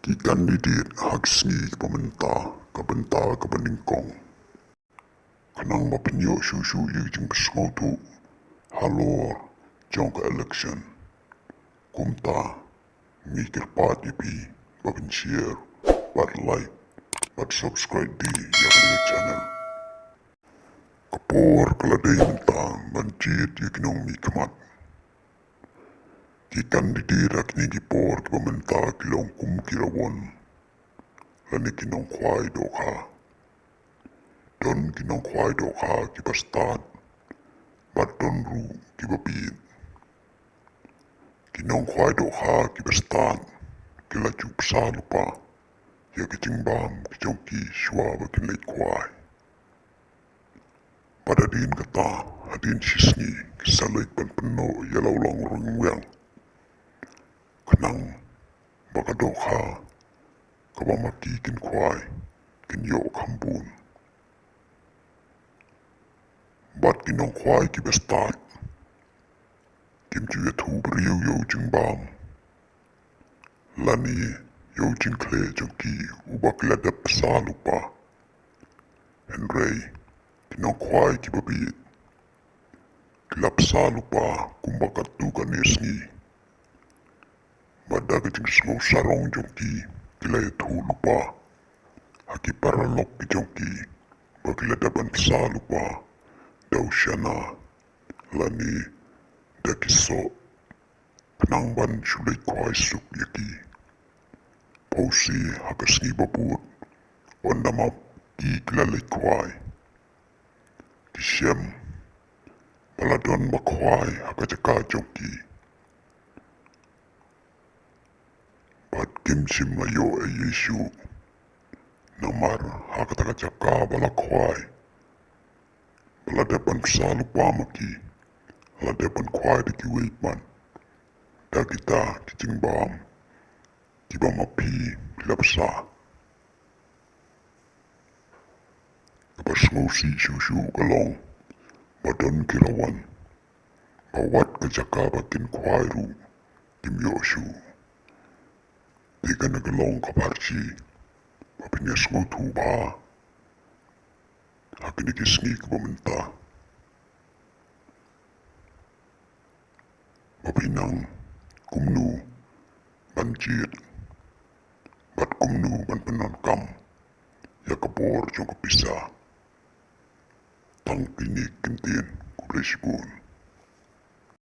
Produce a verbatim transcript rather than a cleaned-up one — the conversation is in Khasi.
Ki candidate ha ki sngi kiba mynta, ka bynta kaba nyngkong, khnang ba phin ïoh shuh shuh ïa ka jingsngewthuh halor jong ka election. Kumta ngi kyrpad ïa phi ba phin share bad like bad subscribe de ïa kane ka channel. Ka por ka la dei mynta ban jied ïa ki nongmihkhmat. Ki candidate ha kine ki por kiba mynta ki long kum ki rawon lane ki nongkhwai dohkha. Don ki nongkhwai dohkha kiba stad bad don ruh kiba bieit. Ki nongkhwai dohkha kiba stad ki la ju bsa lypa ïa ka jingbam ka jong ki shuwa ba kin leit khwai. Bad hadien kata, hadien shisngi ki sa leit ban pynnoh ïa la u longrung weng, khnang ba ka dohkha kaba ma ki kin khwai kin ïoh kham bun. Bad ki nongkhwai kiba stad kim ju ïathuh briew ïa u jingbam lane ïa u jingkhleh jong ki uba ki la dep bsa lypa. Hynrei ki nongkhwai kiba bieit ki la bsa lypa kumba katto katne sngi. Bad da ka jingsngew sarong jong ki, ki la ïathuh lypa ha ki paralok ki jong ki ba ki la dep ban bsa lypa da u shana lane da ki soh, khnang ban shu leit khwai suk ïa ki. Phewse ha ka sngi ba bud, ynda ma ki ki la leit khwai, ki shem ba la don ba khwai ha ka jaka jong ki. Bad kim shym la ïoh ei ei shuh. Namar ha kata ka jaka ba la khwai, ba la dep ban bsa lypa ma ki, la dep ban khwai da kiwei pat, da kita ki jingbam kiba ma phi phi la bsa. Kaba sngewsih shuh shuh ka long ba don ki rawon ba wat ka jaka ba kin khwai ruh kim ïoh shuh. Te kane ka long ka pharshi ba phin ïa sngewthuh bha ha kine ki sngi kiba mynta, ba phin nang kumno ban jied bad kumno ban pyndonkam ïa ka bor jong ka pisa. Tang kine ki ktien, khublei shibun.